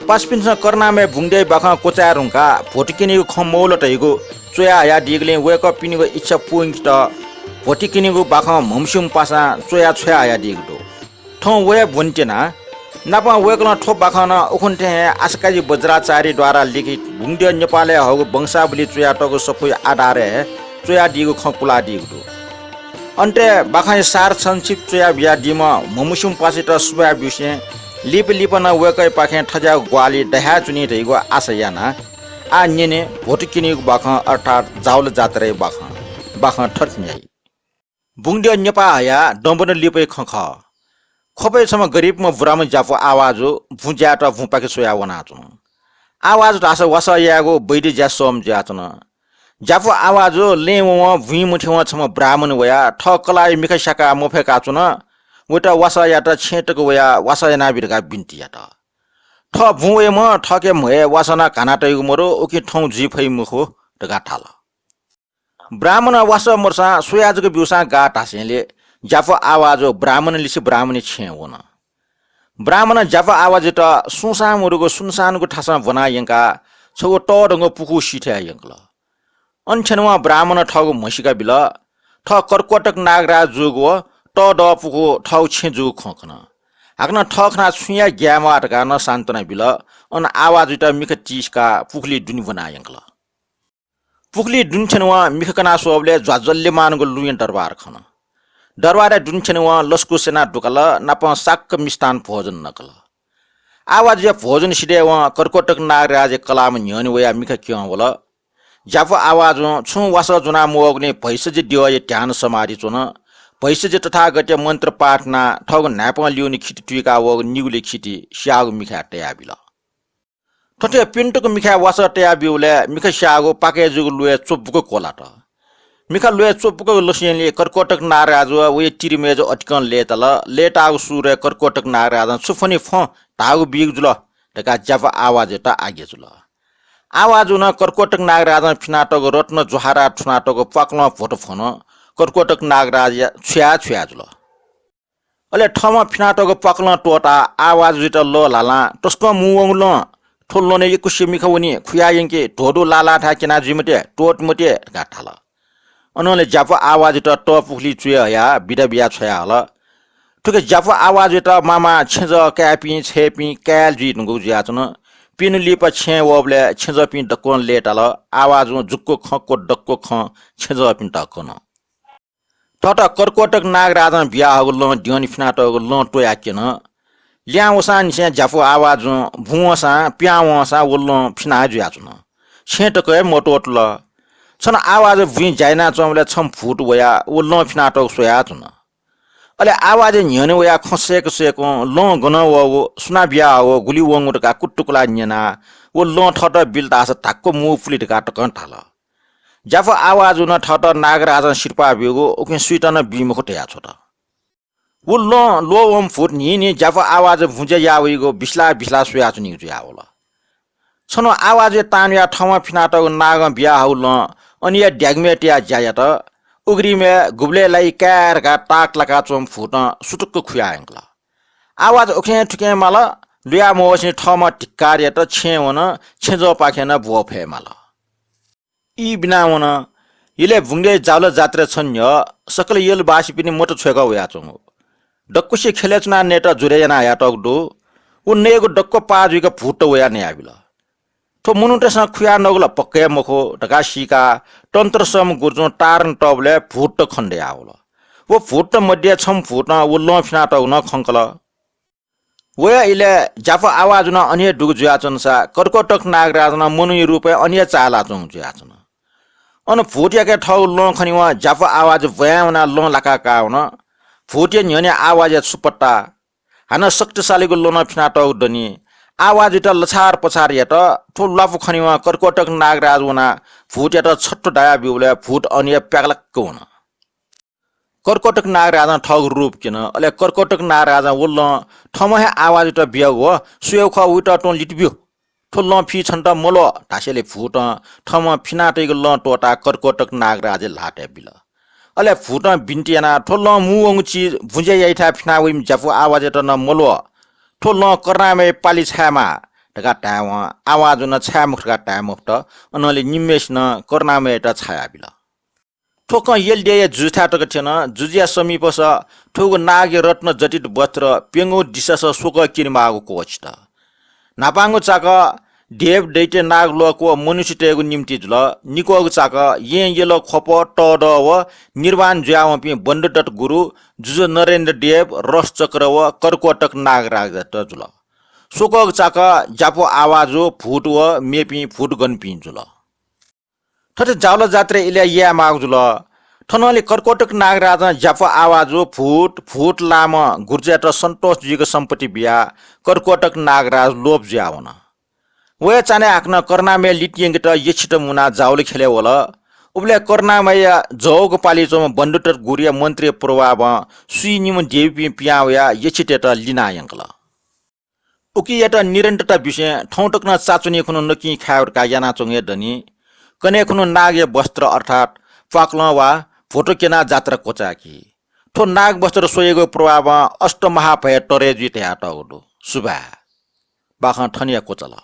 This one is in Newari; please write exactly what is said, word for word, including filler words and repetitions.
पासापिन्सं करुणामय बुंगद्यःया बाखं क्वचाये धुंकाः भ्वति क्यनीगु खँ मवल धइगु च्वया हयादीगुलिं वय्कःपिनिगु इच्छा पूवंकेत भ्वति क्यनीगु बाखं म्हमस्यूम्ह पासां च्वया छ्वया हयादीगु दु। थौं व हे ब्वने त्यना। नापं वय्कलं थ्व बाखं नं उखुन्हु थें हे आशाकाजी वज्राचार्य द्वारा लिखित बुंगद्यः नेपालय् हःगु वंशावली च्वयातःगु सफूया आधारय् हे च्वयादीगु खँ कुलादीगु दु। अन्तय् बाखंया सार संक्षिप्त च्वया बियादीम्ह म्हमस्यूम्ह पासायात सुभाय् ब्यूसें लिपा लिपा नं वय्कःयापाखें थज्याःगु ग्वाहालि दयाच्वनी धइगु आशा यानाः आः न्यने भ्वति क्यनीगु बाखं अर्थात् जावल जात्राया बाखं। बाखं थथे न्ह्याइ। बुंगद्यः नेपाः हयाः दँबुना लिपाया खँ खः। ख्वपय् छम्ह गरिबम्ह बुराम्ह ज्यापु आवाजु बुँ ज्यायेत बुँपाखे स्वयाः वनाच्वन। आवाजु धाःसा वासः यायेगु वैद्य ज्या सःम्ह जुयाच्वन। ज्यापु आवाजु लँय् वंवं बुँइ मथ्यंवं छम्ह ब्राह्मण वयाः थः कलाःया मिखा स्याकाः मफय्काच्वन। वयात वासः यायेत छेँय् तक वयाः वासः यानाबी धकाः बिन्ति यात। थः बुँ वइम्हं थःके म्ह्वय् वासः नं घाना तइगु मदु, उकिं थौं जुइ फइ मखु धकाः धाल। ब्राह्मणं वासः मदुसां स्वया जक ब्यूसां गाः धासेंलि ज्यापु आवाजु ब्राह्मणलिसे ब्राह्मणया छेँय् वन। ब्राह्मणं ज्यापु आवाजुयात सुंसां मदुगु सुनसानगु थासं ब्वना यंकाः छगू तःधंगु पुखू सिथय् यंकल। अन थ्यनेवं ब्राह्मणं थःगु म्हसीका बिल। थः कर्कोटक नागराज जूगु व तःदः पुखू थःगु छेँ जूगु खँ खन। हाकनं थः खनाः छुं याये ग्याये म्वाः धकाः नं सान्त्वना बिल। अन आवाजुयात मिखा तिसिकाः पुखुलिइ दुने ब्वना यंकल। पुखुलिइ दुने थ्यनेवं मिखा कना स्वःबलय् ज्वाज्वल्यमानगु लुँया दरबार खन। दरबारय् दुने थ्यनेवं लसकुस यानाः दुकाल, नापं साक्क मिष्टान्न भोजन नकल। आवाजुया भोजन सिधयेवं कर्कोटक नागराजया कलाःम्ह न्ह्यःने वयाः मिखा क्यं वल। ज्यापु आवाजुं छुं वासः ज्वना मवःगुलिं भैषज्य द्यःया ध्यान समाधि च्वन। भैषज्य तथागतया मन्त्र पाठ यानाः थःगु न्हाय्पं ल्यूने खिति तुइका वःगु निगुलिइ खिति स्याःगु मिखाय् तयाबिल। थथे प्यन्हु तक मिखाय् वासः तयाब्यूबलय् मिखा स्याःगु पाकय् जूगु ल्वय् च्वबुक क्वलात। मिखा ल्वय् च्वबुक लसेंलि कर्कोटक नागराज व वया तिरिमय्जु अतिकं लय्ताल। लय्ताःगु सुरय् कर्कोटक नागराजं छु फ्वने फ्वँ, धाःगु बीगु जुल धकाः ज्यापु आवाजुयात आज्ञा जुल। आवाजुं नं कर्कोटक नागराजं फिनातःगु रत्न ज्वहारात थुनातःगु प्वाकलं भ्वत फ्वन। कर्कोटक नागराजया छुया छुया जुल। अले थःम्हं फिनातःगु प्वाकलं त्वःताः आवाजुयात लः ल्हालां तसकं मू वंगु लँ, थ्व लँय् यक्वसिया मिखा वनी, खुया यंके, ध्वदु लालाथाय् क्यना जुइ मते, त्वःते मते धकाः धाल। अनंलि ज्यापु आवाजुयात तःपुखुलिइ च्वय् हयाः बिदा बियाः छ्वयाहल। थुकी ज्यापु आवाजुयात मामा छेँजः काय्पिं छय्पिं काय् जुइ धुंकूगु जुयाच्वन। प्यन्हु लिपा छेँय् वःबलय् छेँजःपिं दक्वं लय्ताल। आवाजुं जुक्व खँ क्व दक्व खँ छेँजःपिन्त कन। थःत कर्कोटक नागराजं बियाहःगु लँ द्यःने फिनातःगु लँ त्वयाः क्यन। ल्याहां वसांनिसें ज्यापु आवाजुं बुं वंसां पिहां वंसां व लँ फिना हे जुयाच्वन। छेँय् तक हे मत्वःतल। छन्हु आवाजु बुँइ ज्या यानाच्वंबलय् छम्ह भूत वयाः व लँ फिनातःगु स्वयाच्वन। अले आवाजु न्ह्यःने वयाः खँ सय्क सय्कं लँ गनं वःगु, सुनां बियाहःगु, गुलि वंगु धकाः कुतुकुलाः न्यनाः व लँ थःत बिल धाःसा धाक्व मू पुले धकाः तकं धाल। ज्यापु आवाजुं नं थःत नागराजं सिरपाः ब्यूगु, उकिं सुइत नं बी मखु धयाछ्वत। व लँ ल्वःवंम्ह भूत न्हिं न्हिं ज्यापु आवाजु बुँज्या याः वइगु बिस्लाः बिस्लाः स्वयाच्वनीगु जुयावल। छन्हु आवाजुया तानया थःम्हं फिनातःगु नागं बियाहःगु लँ अनिया द्यागिमय् तयाः ज्या यात। उघ्रिमय् गुबलय् लाइ काय् धकाः ताक लाकाच्वंम्ह भूतं सुतुक्क खुया यंकल। आवाजु उखें थुखें माल, लुया मवःसें थःम्हं धिक्कार यात, छेँय् वन, छेँजःपाखें नं ब्वः फये माल। ई बिनावन। इलय् बुंगद्यःया जावल जात्राय् छन्हु न्ह्यः सकल यलबासीपिनि मत छ्वय्कः वयाच्वंगु। दक्वसिया ख्यलय् च्वनाः नयेत जुरे याना हयातःगु दु। व नयेगु दक्व पाः जुइक भूतत वयाः नयाबिल। थ्व मनूतय्सं खुया नःगु ला पक्क हे मखु धकाः सीकाः तन्त्र सःम्ह गुरुजुं तारं तःबलय् भूतत खनेदयावल। व भूतत मध्ये छम्ह भूतं व लँ फिनातःगु नं खंकल। वया इलय् ज्यापु आवाजु नं अन हे दुगु जुयाच्वंसा कर्कोटक नागराज नं मनूया रूपय् अन हे चाःहिलाच्वंगु जुयाच्वन। अन भूतयाके थःगु लँ खनेवं ज्यापु आवाजु ब्वाँय् वनाः लँ लाकाः काः वन। भूतया न्ह्यःने आवाजुया छु पत्ता? हानं शक्तिशालीगु लँ नं फिनातःगु दनि। आवाजुयात लछार पछार यात। थ्व ल्वापु खनेवं कर्कोटक नागराज वनाः भूतयात छत्तो दायाब्यूबलय् भूत अन हे प्यागलाक वन। कर्कोटक नागराजं थःगु रूप क्यन। अले कर्कोटक नागराजं व लँ थःम्हं हे आवाजुयात बियागु, व सुयागु खः वइत तुं लित ब्यु। थ्व लँ फि छन्त मल्वः धासेंलि भूतं थःम्हं फिनातइगु लँ त्वःताः कर्कोटक नागराजया ल्हातय् बिल। अले भूतं बिन्ति यानाः थ्व लँ मू वंगु चिज बुँज्या याइथाय् फिना वइम्ह ज्यापु आवाजुयात नं मल्वः। थ्व लँ करुणामय पालि छायेमाः। धकाः धायेवं आवाजु नं छाये मखु धकाः धाये मफुत। अनंलि निम्हय्सिनं करुणामययात छायाबिल। थ्व खँ यलदेय्या जुजुथाय् तक थ्यन। जुजुया समीपस थुगु नागया रत्न जटित वस्त्र प्यंगू दिसास स्वकः क्यनेमाःगु क्वःछित। न्हापांगु चाकः देव दैत्य नाग लोक व मनुष्यतय्गु निंतिं जुल। निक्वःगु चाकः येँ यल ख्वप तःदः व निर्वाण जुयावंपिं बन्धुदत्त गुरु, जुजु नरेन्द्र देव, रस चक्र व कर्कोटक नागराजयात जुल। स्वकःगु चाकः ज्यापु आवाजु भूत व मेपिं भूतगणपिं जुल। थथे जावला जात्रा इलय् यायेमाःगु जुल। थनंलि कर्कोटक नागराजं ज्यापु आवाजु भूत, भूत लाःम्ह गुर्जयात सन्तोष जुइक सम्पत्ति बियाः कर्कोटक नागराज लोप जुयावन। वया चान्हय् हाकनं करुणामय लित यंकेत यक्षित मुनाः जावला ख्यलय् वल। उबलय् करुणामयया जःगु पालि च्वंम्ह बन्धुदत्त गुरुया मन्त्रया प्रभावं स्वीनिम्ह देवीपिं पिहां वयाः यक्षितयात लिनाः यंकल। उकियात निरन्तरता बिसें थौं तक नं चाच्वनी खुन्हु नकिं खाये धकाः यानाच्वंगु हे दनि। कन्हय् खुन्हु नागया वस्त्र अर्थात् प्वाकलं वा भोटो क्यनाः जात्रा क्वचाय्की। थ्व नाग वस्त्र स्वयेगु प्रभावं अष्टमहाभय तरे जुइ धयातःगु दु। सुभाय्। बाखं थन हे क्वचाल।